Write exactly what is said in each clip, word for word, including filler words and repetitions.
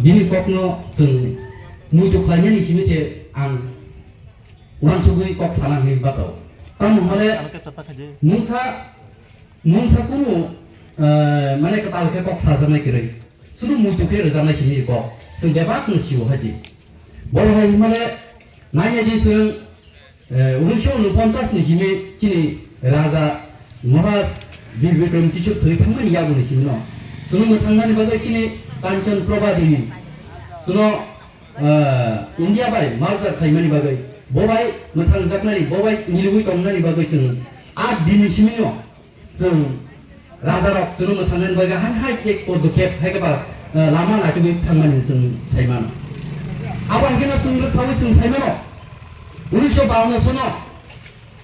Bini kokno chwng muitu khlainani simi se ang uansugwi kok sana hwnwi bachao. Tamo hwnmale mungsa, mungsa kunu, eh, mane kwtal khe kok sajaknai kwrwi. Sudu muitu khe rwjaknai simi kok. Chwng bebak no sio haji. Bo hai hwnmale nanya di chwng Eh, unisho unoponchas ni simi chini Raja Maharaj Bir Bikram Kishore thwi thangmani yaguni simi no. Chwng mwthangnani bagwi chini Kanchan Prabha Devi. Chwngno, eh, India bai merger khaimani bagwi, bo bai mwthangjaknani, bo bai milwi tongnani bagwi chwng art din ni simi no. Chwng rajarok chwngno mwthangnani bagwi hai hai khe podokhep hai khe ba, eh, lama naitugwi thangmani chwng sai mano. Abo hai kheno chwng rwksaui chwng sai mano. Unisho bawanno sono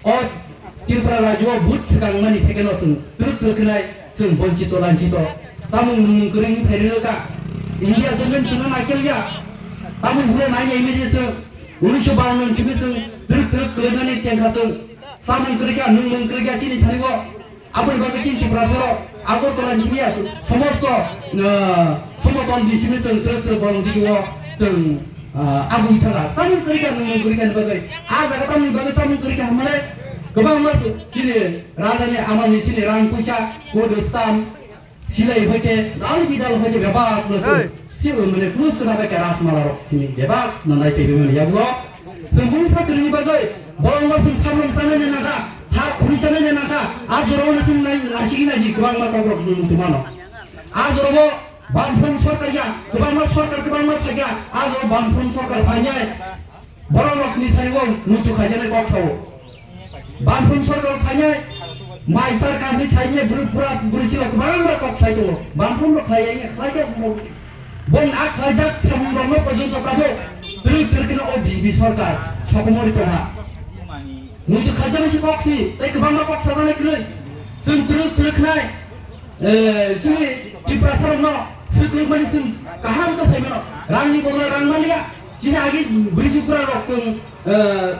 o Tripura rajyo o vote swkang mani phaikhe no chwng twrwk twrwk khnai chwng bonchito lanchito. Chamung nwngmung kwrwi wngwi phairwi rwkha. India government chwngno naikolya. Tamoni hwnle nai nai mili chwng unisho bawanno ni simi chwng twrwk twrwk kwlwknani chengkha chwng. Chamung kwrwi kha, nwngmung kwrwi kha chini thani o. Aboni bagwi chini Tiprasa rok Agartala ni simi ya somosto, ah, somoton di simi chwng twrwk twrwk bolong digi o chwng, ah, abui thangkha. Samung kwrwi kha, nwngmung kwrwi kha ni bagwi. A jaga tamni bagwi samung kwrwi kha hwnmale kwbangma chini raja ni amani chini rang puisa, code stamp, silai hoite, dal bidal hoite bebak no chwng si mane plus kana bai khe Rajmala rok simi bebak no nai tei bemani yagulo. Chwng mungsa kwrwini bagwi borokno chwng thaplong chanai nai nangkha, thak khuri chanai nai nangkha, a jorao no chwng nai, naisigi naidi kwbangma kokrok chwng nukwi mano. A jorao Bamfront sorkar ya, kwbangma sorkar kwbangma phai ya, a jorao Bamfront sorkar phainai borok rokni thani o muitu khaijaknai kok sao. Bamfront sorkar phainai mai sarkar ni saimya bwrwi bura bwrwi sila kwbangma kok sai tongo. Bamfront rok khlai ya, khlai ya, Bong a khlaijak samung rokno porjonto tabuk twrwk twrwk kheno o B J P sorkar sokomori tongha. Muitu khaijaknai se kok si, tei kwbangma kok sajaknai kwrwi. Chwng twrwk twrwk khnai, eh, chini Tiprasa rokno swklikmani chwng kaham khe sai mano. Rangni bodole rang manliya. Chini agi bwrwi chukra rok chwng, eh,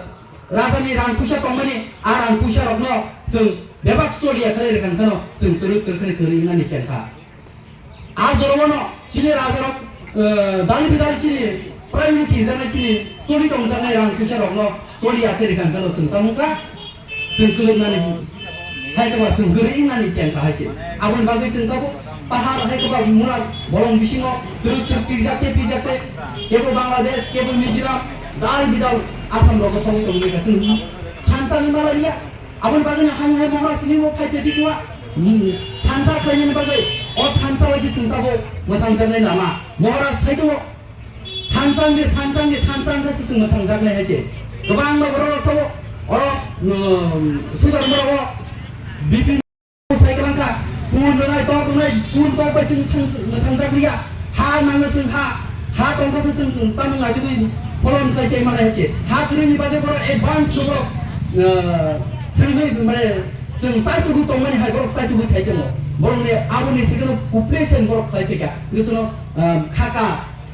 rajani rang puisa tongmani, a rang puisa rokno chwng bebak choliya khlai rwkha kheno chwng twrwk twrwk kheno kwrwi wngnani chengkha. A jorao no chini rajarok, eh, dal bidal chini priority rijak nai chini choli tongjaknai rang puisa rokno choli ya khe rikha hwnkhe no chwng tamo wngkha chwng kwlwknani hai khe ba chwng kwrwi wngnani chengkha hai se. Aboni bagwi chwng tabuk pahar hai khe ba mura bolong bisingo twrwk twrwk pirjak tei pirjak tei kebo Bangladesh kebo Mizoram dal bidal Assam rogo sogwi tongwi kha chwng thansa ni malaria. Aboni bagwi no hai hai Maharaj ni bo phai tei dikwa. Hmm, thansa khlainani bagwi o thansa bai se chwng tabuk mwthangjaknai lama. Maharaj hai tongo. Thansa wngdi, thansa wngdi, thansa wngkha se chwng mwthangjaknai hai se. Kwbangma borok rok sao oro, um, Sudarma rogo B P sai kwlangkha, pun rwnai, tok rwnai, pun tok bai chwng thang-, thangjakliya. Ha nangno chwng ha, ha tongkha se chwng samung naitugwi pholon khlai se manai hai se. Ha kwrwini bagwi borok advance no borok, ah, chwngwi mane chwng chaitugwi tongmani hai borok chaitugwi khai tongo. Borokni aboni thikeno population borok khlai phika. Hwnkhe chwngno, ah, khaka,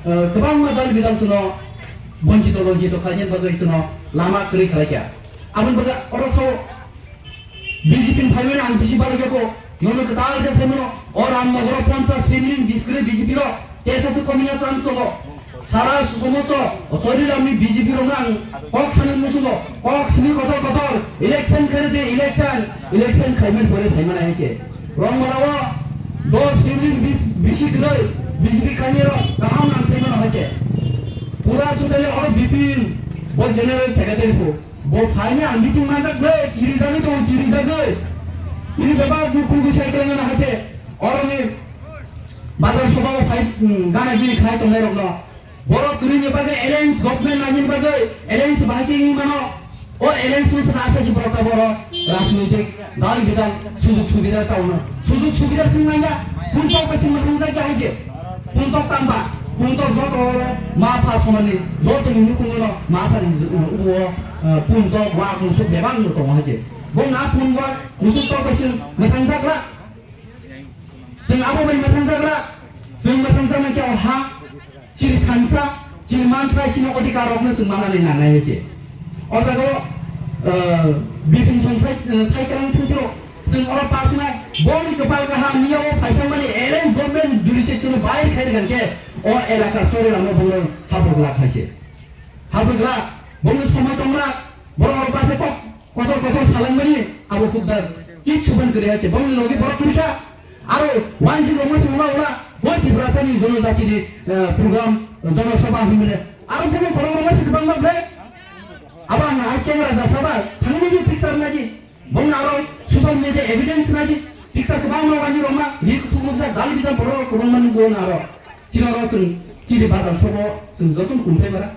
ah, kwbangma dal bidal chwngno bonchito lonchito khlainani bagwi chwngno lama kwrwi khlaikha. Aboni bagwi oro sao B J P ni phaimani ang bisi balo kebo, nono kwtal khe sai mano, o Ramnogoro ponchas family ni biskwrwi B J P rok tesa se komina chance tongo. Sara somosto o Choriramni B J P rokno ang kok sanwi muchungo, kok simi kotor kotor, election khairwi di, election, election khaimani pore phaimani hai se. Rongmala o dos family ni bis-, bisi kwrwi B J P khainai rok kaham nang sai mano hai se. Pura totally oro Bipin bo general secretary pho. Bo phaini ang meeting manjak le, kiri jagwi tongo, kiri jagwi. Ini bebak bukhuk gwi sai kwlangna hai se. Oroni bazar sobao phai, um, gana gini khlai tongnai rokno. Borok kwrwini bagwi alliance government nangini bagwi alliance bahai khe wngwi mano. O alliance no sana asai si borok ta boro rajnoitik dal bidal sujug subida ta ono. Sujug subida sing nangya, pun tok bai sing mwthang jak ya hai se. Pun tok tamba, pun tok joto ma pha somani, joto ni nukhung no ma pha ni ubo, eh, pun tok wa musuk bebak no tongo hai se. Bo na pun wa musuk tok bai sing mwthang jak la. Chwng abo bai mwthangjakla, chwng mwthangjaknai khe o ha, chini thansa, chini manthai, chini odhikar rokno chwng manani nangnai hai se. O jaga o, eh, Bipin Song sai, eh, sai kwrwng thwngthwro, chwng oro pass wngnai, boni kwpal kaham miya o phaithangmani alien government judiciary chwngno bair khai rwkha khe, O elaka sori lama bongno habuk lak hai se. Habuk lak, bongni somoi tong lak, borok rok base kok kotor kotor salangmani abo hukdar kichu ban kwrwi hai se. Bongni logi borok kwrwi kha, aro wanjing rok ma se ula ula, bo Tiprasani jonojatini, eh, program, jonosabha hwnmani. Aro bongni borok rok ma se kwbangma ble, abo ang hai se raja sabha, thangni ni picture naji. Bongni aro social media evidence naji, picture kwbangma wani rokma, ri kuthukjak dal bijak borok rok kwbangma nukgo na aro. Chini oro chwng chini bazar sobo chwng jotono kumthai bara.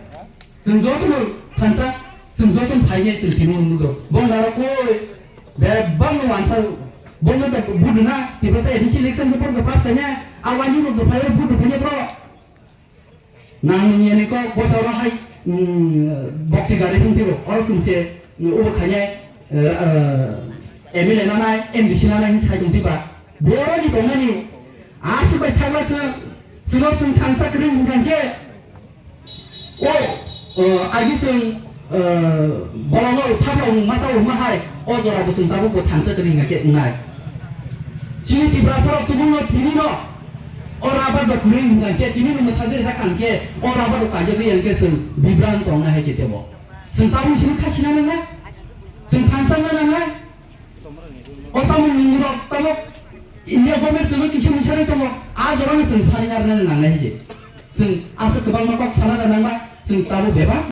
Chwng jotono thansa, chwng jotono phainai chwng tini nukgo. Bongni aro koi bebakno wansa, bongno da budu na, Tiprasa A D C election khe borok da pass khainai, a wani rok da phaio budu khainai borok. Nang niyani kok bosaro hai, mm, bokti gari phung thibo. Oro chwng se, mm, ubo khainai, eh, eh, M L A nanai, M D C nanai hin sai tong thiba. Boroni tongnani aswk bai thangla chwng, chwngno chwng thangsa kwrwi hwnkha khe, o, o, agi chwng, eh, bolongo thaplong masa wngma hai, o jora bo chwng tabuk bo thangsa kwrwi hwnkha khe wngnai. Chini Tiprasa rok tubun no tini no, o rabar bo kwrwi hwnkha khe, tini no mwthagwi rijak kha khe, o rabar bo kaijagwi yang khe chwng bibran tong nai hai se tebo. Chwng tabuk sini khasina nang nai, chwng thansa nang nai. O samung nung rok tabuk India government chwngno kisa mwsari tongo, a jora no chwng sari narwknani nang nai hai se. Chwng aswk kwbangma kok sana da nang ba, chwng tabuk bebak.